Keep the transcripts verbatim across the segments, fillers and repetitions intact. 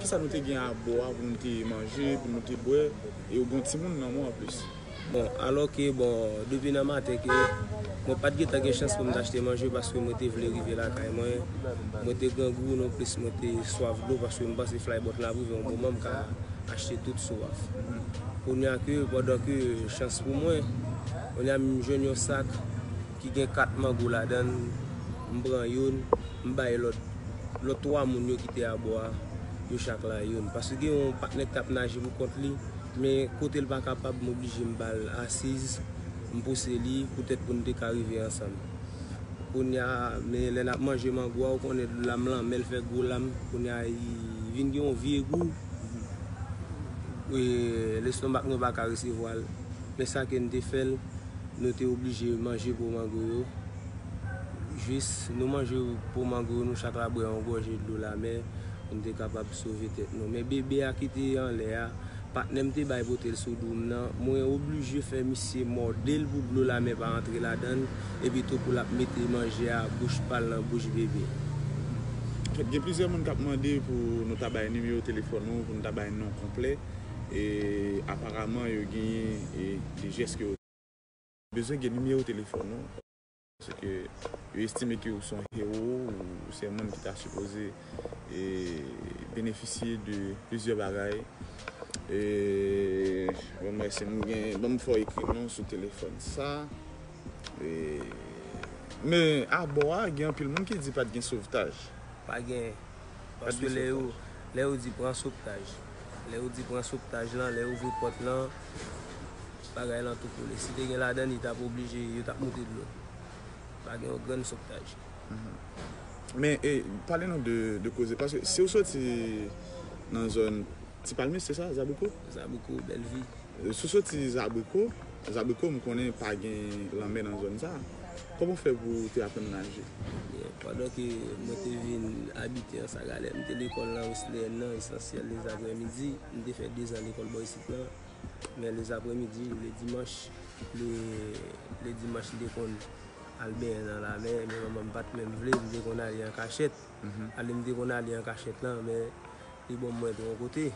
Sa nou te gen abò a pou nou te manje, pou nou te bwè, e ou gen yon timoun nan men w anplis. Bon, alò ke, bon, depi nan maten ke mwen pa t gentan gen chans pou m t achte manje paske mwen te vle rive lakay mwen. Mwen te grangou non plis, mwen te swaf dlo paske m panse flybot la ap rive yon moman m ka achte tout swaf. Kounye a ke, pandan ke chans pou mwen, kounye a m jwenn yon sak ki gen kat mango ladan l, m pran youn, m bay lòt, lòt twa moun yo ki te abò a, yo chak la youn. Paske gen yon patnè k t ap naje pou kont li, men kote l pa kapab, m oblije m ba l asiz, m pouse li poutèt pou n te ka rive ansanm. Kounye a, men lè n ap manje mango a, ou konnen lam lanmè l fè gwo lam, kounye a, li vin gen yon vye gou. E, lestomak nou pa ka resevwa l. Men sa ke n te fè l, nou te oblije manje po mango yo. Jis nou manje po mango yo, nou chak la bwè yon gòje dlo lamè pou n te kapab sove tèt nou. Men bebe a ki te anlè a, patnè m te bay pote l sou do m nan, mwen oblije fè misye mòde l pou dlo lamè pa antre ladan l, epi tou pou l ap mete manje a bouch pa l nan bouch bebe. Anfèt, gen plizyè moun k ap mande pou nou ta bay nimewo telefòn nou, pou nou ta bay non konplè. E aparaman, yo genyen e de jès ke yo bezwen gen nimewo telefòn ou. Paske yo estime ke ou se yon hewo, ou se yon moun ki ta sipoze e benefisye de plizyè bagay. E, bon, mwen, si m gen, ban m fè w ekri non sou telefòn sa. E, men abò a, gen anpil moun ki di pa t gen sovtaj. Pa gen. Paske lè yo, lè yo di pran sovtaj, lè yo di pran sovtaj lan, lè yo ouvri pòt lan, bagay lan tou koule. Si te gen ladan, li t ap oblije, yo t ap moute dlo. Pa gen yon grenn sovtaj. Men, e, pale nou de, de koze, paske si w soti nan zòn Ti Palmis, se sa, Zabriko? Zabriko, Bèlvi. Si w soti Zabriko, Zabriko, m konnen pa gen lanmè nan zòn sa. Kòman w fè pou w te aprann naje? Byen, pandan ke mwen te vin abite Anse à Galets, m te lekòl nan Wesleyèn nan, esansyèl lezaprèmidi. M te fè dezan lekòl bò isit lan. Men lezaprèmidi, ledimanch, le, ledimanch, m te konn al benyen nan lamè, men manman m pa t menm vle, m te konn ale an kachèt. Ale m te konn ale an kachèt lan, men li ban mwen yon kote.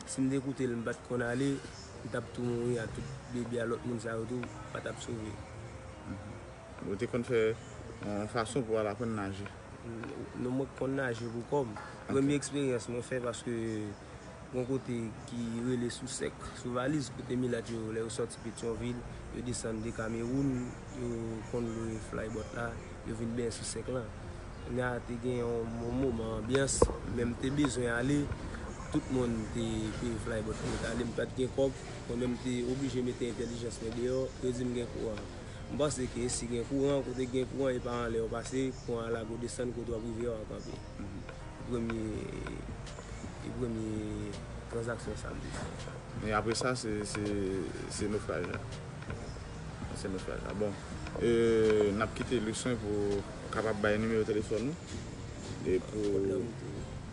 Si m te koute l, m pa t konn ale, m t ap tou mouri a tout bebe a, lòt moun sa yo tou pa t ap sove. Ou te konn fè yon fason pou w al aprann naje? Non, mwen konn naje pou kò m. Premye eksperyans mwen fè, paske yon kote ki rele Sou Sèk, sou Valiz, kote milat yo, lè yo sòti Petyonvil, yo desann de Kamewoun, yo konn lwe flybot la, yo vin benyen Sou Sèk lan. Kounye a te gen yon mo-, moman anbyans, men m te bezwen ale, tout moun te peye flybot pou yo t ale, m pa t gen kòb, mwen menm m te oblije mete entèlijans mwen deyò, yo di m gen kouran. M panse ke si gen kouran, kote gen kouran, e pa anlè w pase, kouran an lage w desann, kote w ap rive a, w ap kanpe. Premye, e premye tranzaksyon sa m te fè. E apre sa, se, se, se nofraj la. Se nofraj la. Bon, e, n ap kite Luswen pou kapab bay nimewo telefòn nou. E pou,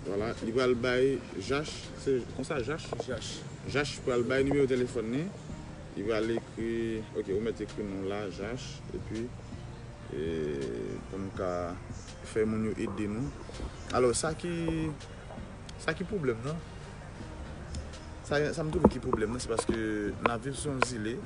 vwala, li pral bay Jach, se konsa Jach? Jach. Jach pral bay nimewo telefòn li. Li pral ekri, ok, ou mèt ekri non la, Jach, epi, e, pou n ka fè moun yo ede nou. Alò, sa ki, sa ki pwoblèm nan? Sa, sa m twouve ki pwoblèm nan, se paske n ap viv sou yon zile.